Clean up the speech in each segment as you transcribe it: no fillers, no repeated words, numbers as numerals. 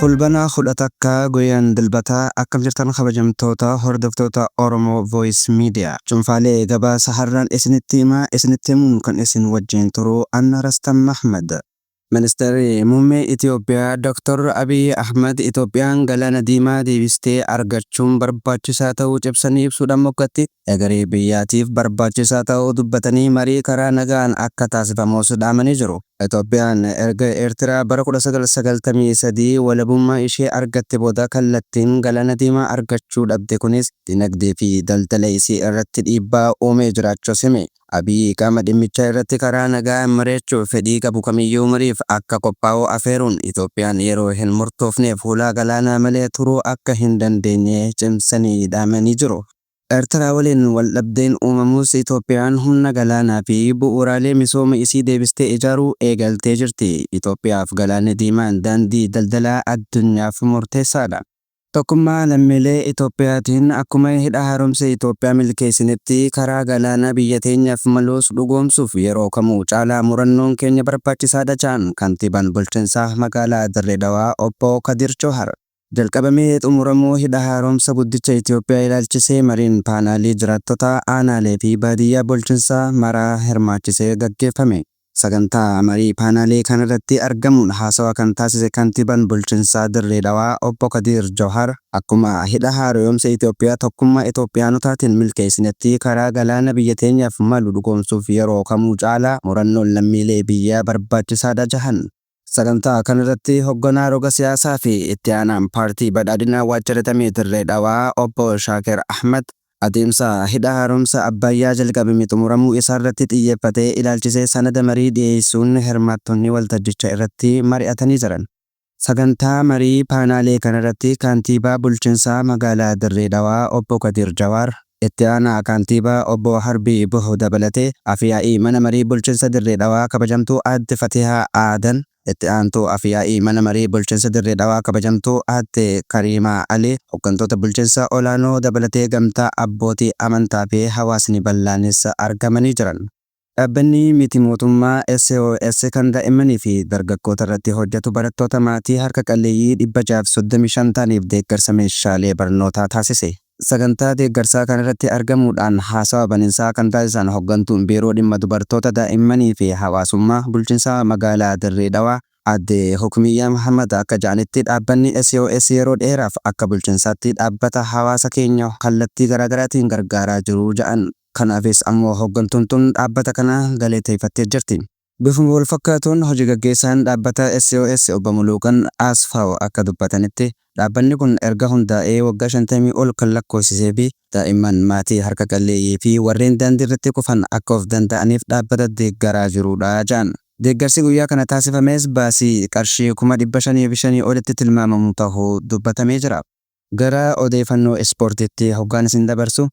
Fulbana 11 guyyaan Dilbataa, akkam jirtan kabajamtoota hordoftoota Oromoo Voice Media? Cunfaalee gabaasa har'aan isinitti himaa, isinitti himuun kan isin wajjin turu Anna Rastam Mahmad. Ministeerri Muummee Itoophiyaa Dr. Abiy Ahmad Itoophiyaan Galaana Diimaa deebistee argachuun barbaachisaa ta'uu cimsanii ibsuudhaan moggatti egeree biyyaatiif barbaachisaa ta'uu dubbatanii marii karaa nagaan akka taasifamus dhaamanii jiru. Itoophiyaan erga Eertiraa bara 1993 walabummaa ishee argatte booda kallattiin Galaana Diimaa argachuu dhabde, kunis dinagdee fi daldala isii irratti dhiibbaa uumee jiraachuus hime. Abiy qaama dhimmicha irratti karaa nagaa mari'achuuf fedhii qabu kamiyyuu mariif akka qophaa'u afeeruun Itoophiyaan yeroo hin murtoofneef hulaa galaanaa malee turuu akka hin dandeenye cimsanii dhaamanii jiru. Eertiraa waliin waldhabdeen uumamus Itoophiyaan humna galaanaa fi bu'uuraalee misooma isii deebistee ijaaruu eegaltee jirti. Itoophiyaaf Galaanni Diimaan daandii daldalaa addunyaaf murteessaadha. Tokkummaa lammiilee Itoophiyaatiin akkuma hidha haaromsa Itoophiyaa milkeessinetti karaa galaanaa biyya teenyaaf maluus dhugoomsuuf yeroo kamuu caalaa murannoon keenya barbaachisaadha ja'an kantiibaan bulchiinsaa magaalaa Dirree Dhawaa obbo Kadir Joohar. Jalqabamee xumuramuu hidha haaromsa guddicha Itoophiyaa ilaalchisee mariin paanaalii jiraattota aanaalee fi baadiyyaa bulchiinsaa maraa hirmaachisee gaggeeffame. Sagantaa marii paanaalii kanarratti argamuun haasawa kan taasise kantiibaan bulchiinsaa Dirree Dhawaa obbo Kadir Jawhar, akkuma hidha haaromsa Itoophiyaa tokkummaa Itoophiyaanotaatiin milkeessinetti karaa galaana biyya teenyaaf malu dhugoomsuuf yeroo kamuu caalaa murannoon lammiilee biyyaa barbaachisaadha jahan. Sagantaa kanarratti hogganaa roga siyaasaa fi itti aanaan paartii badhaadhinaa waajjira damee Dirree Dhawaa obbo Shaakir Ahmad adeemsa hidha haaromsa Abbayyaa jalqabame xumuramuu isaarratti xiyyeeffatee ilaalchisee sanada marii dhiyeessuun hirmaattonni waltajjicha irratti mari'atanii jiran. Sagantaa marii paanaalee kanarratti kantiibaa bulchiinsaa magaalaa Dirree Dhawaa obbo Kadir Jawaar, itti aanaa kantiibaa obbo Harbii Buh dabalatee afyaa'ii mana marii bulchiinsa Dirree Dhawaa kabajamtuu aadde Fatihaa Aadan, itti aantuu afyaa'ii mana marii bulchiinsa Dirree Dhawaa kabajamtuu aadde Kariimaa Alii, hooggantoota bulchiinsa olaanoo dabalatee gamtaa abbootii amantaa fi hawaasni bal'aanis argamanii jiran. Dhaabbanni miti mootummaa SOS kan daa'immanii fi dargaggoota irratti hojjetu barattoota maatii harka qalleeyyii 635 ta'aniif deeggarsa meeshaalee barnootaa taasise. Sagantaa deeggarsaa kanarratti argamuudhaan haasawa baninsaa kan taasisan hooggantuun biiroo dhimma dubartoota, daa'immanii fi hawaasummaa bulchiinsa magaalaa Dirree Dhawaa aadde Hukmiyyaa Muhammad akka ja'anitti, dhaabbanni SOS yeroo dheeraaf akka bulchiinsaatti dhaabbata hawaasa keenya kallattii garaagaraatiin gargaaraa jiru ja'an. Kanaafis ammoo hooggantuun tun dhaabbata kana galateeffattee jirti. Bifuma wal fakkaatuun hojii gaggeessaan dhaabbata SOS obbo Muluuqan Asfaaw akka dubbatanitti, dhaabbanni kun erga hundaa'ee waggaa 50 ol kan lakkoofsisee fi daa'imman maatii harka qalleeyyii fi warreen daandii irratti kufan akka of danda'aniif dhaabbata deeggaraa jirudha ja'an. Deeggarsi guyyaa kana taasifames baasii qarshii 505,000 olitti tilmaamamu ta'uu dubbatamee jira. Gara odeeffannoo ispoortiitti hoggaan isin dabarsu,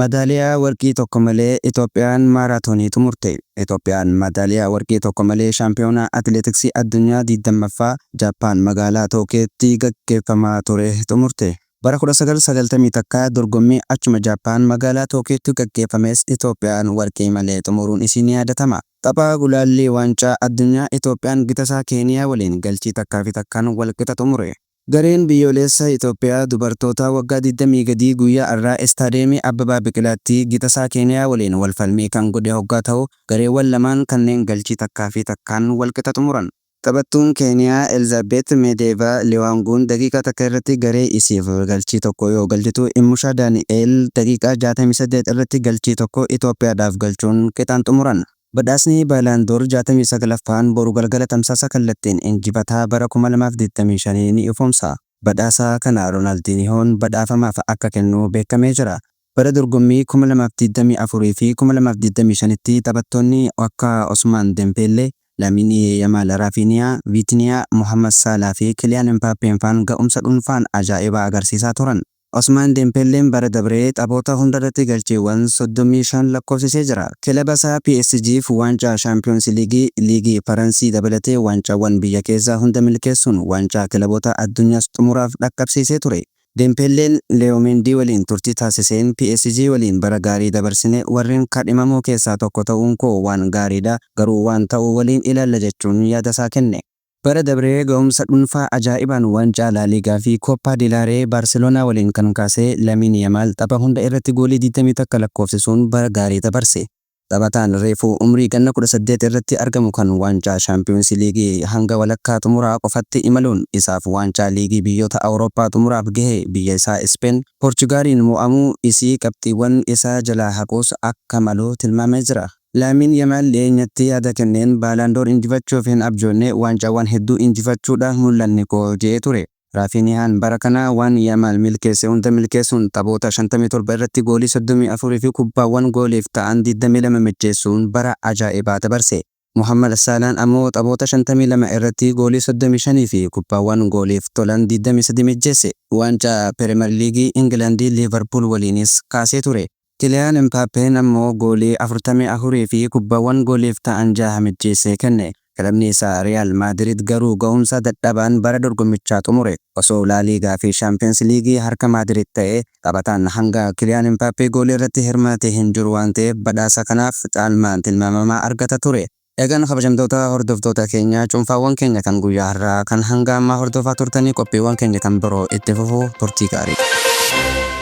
madaaliyaa warqii tokko malee Itoophiyaan maaraatoonii xumurte. Itoophiyaan madaaliyaa warqii tokko malee shaampiyoonaa atileetiksii addunyaa 20ffaa Jaappaan magaalaa Tookiyotti gaggeeffamaa ture xumurte. Bara 1991 dorgommii achuma Jaappaan magaalaa Tookiyotti gaggeeffames Itoophiyaan warqii malee xumuruun isii ni yaadatama. Tapha gulaallii waancaa addunyaa Itoophiyaan gitasaa Keeniyaa waliin galchii 1-1n walqixa xumure. Gareen biyyoolessa Itoophiyaa dubartoota waggaa 20 gadii guyyaa har'aa istaadiyeemii Abbabaa Biqilaatti gitasaa Keeniyaa waliin wal falmii kan godhe hoggaa ta'u, gareewwan lamaan kanneen galchii 1-1n walqixa xumuran. Taphattuun Keeniyaa Elizaabeet Meedeevaa Liwaanguun daqiiqaa 1 irratti garee isiif galchii tokko yoo galchitu, Immushaa Daani'eel daqiiqaa 68 irratti galchii tokko Itoophiyaadhaaf galchuun qixaan xumuran. Badhaasni Baalaandoor 69ffaan boru galgala tamsaasa kallattiin injifataa bara 2025 ni ifoomsa. Badhaasa kana Roonaaldinihoon badhaafamaaf akka kennu beekamee jira. Bara dorgommii 2024 fi 2025tti taphattoonni akka Osmaan Dembeellee, Lamiinii Yamaal, Raafiiniyaa, Viitiniyaa, Mohammad Saalaa fi Kiliyaan Impaappeen faan ga'umsa dhuunfaan ajaa'ibaa agarsiisaa turan. Osmaan Dembeelleen bara dabree taphoota hundarratti galchiiwwan 35 lakkoofsisee jira. Kilaba isaa PSG'f waancaa Shaampiyoons Liigii, Liigii Faransii dabalatee waancaawwan biyya keessaa hunda milkeessuun waancaa kilaboota addunyaas xumuraaf dhaqqabsiisee ture. Dembeelleen Leeyoo Meendii waliin turtii taasiseen, PSG waliin bara gaarii dabarsine, warreen kaadhimamoo keessaa tokko ta'uun koo waan gaariidha, garuu waan ta'u waliin ilaalla jechuun yaadasaa kenne. Bara dabre ga'umsa dhuunfaa ajaa'ibaan waancaa Laaliigaa fi Kooppaa Dilaaree Baarseloonaa waliin kan kaase Lamiin Yamaal tapha hunda irratti goolii 21 lakkoofsisuun bara gaarii dabarse. Taphataan reefu umrii ganna 18 irratti argamu kan waancaa Shaampiyoonsi Liigii hanga walakkaa xumuraa qofatti imaluun isaaf waancaa liigii biyyoota Awurooppaa xumuraaf gahe biyya isaa Ispeen Poorchugaaliin mo'amuu isii qabxiiwwan isaa jalaa haquus akka malu tilmaamee jira. Laamiin Yamaal dhiyeenyatti yaada kenneen Baalaandoor injifachuuf hin abjoonne, waancaawwan hedduu injifachuudha mul'anni koo je'ee ture. Raafiinihaan bara kana waan Yamaal milkeesse hunda milkeessuun taphoota 57 irratti goolii 34 fi kubbaawwan gooliif ta'an 22 mijjeessuun bara ajaa'ibaa dabarse. Mohaammad Saalaan ammoo taphoota 52 irratti goolii 35 fi kubbaawwan gooliif tolan 23 mijjeesse. Waancaa Piriimer Liigii Ingilaandii Liivarpuul waliinis kaasee ture. Kiliyaan Impaappeen ammoo goolii 44 fi kubbaawwan gooliif ta'an jaha mijjeessee kenne. Kilabni isaa Riyaal Maadiriid garuu ga'umsa dadhabaan bara dorgommichaa xumure. Osoo Laaliigaa fi Shaampiyoonsi Liigii harka Maadiriid ta'ee taphataan hanga Kiliyaan Impaappee goolii irratti hirmaate hin jiru waan ta'eef badhaasa kanaaf caalmaan tilmaamamaa argata ture. Egaan kabajamtoota hordoftoota keenya, cuunfaawwan keenya kan guyyaa har'aa kan hanga ammaa hordofaa turtanii, qophiiwwan keenya kan biroo itti fufu, turtii gaarii.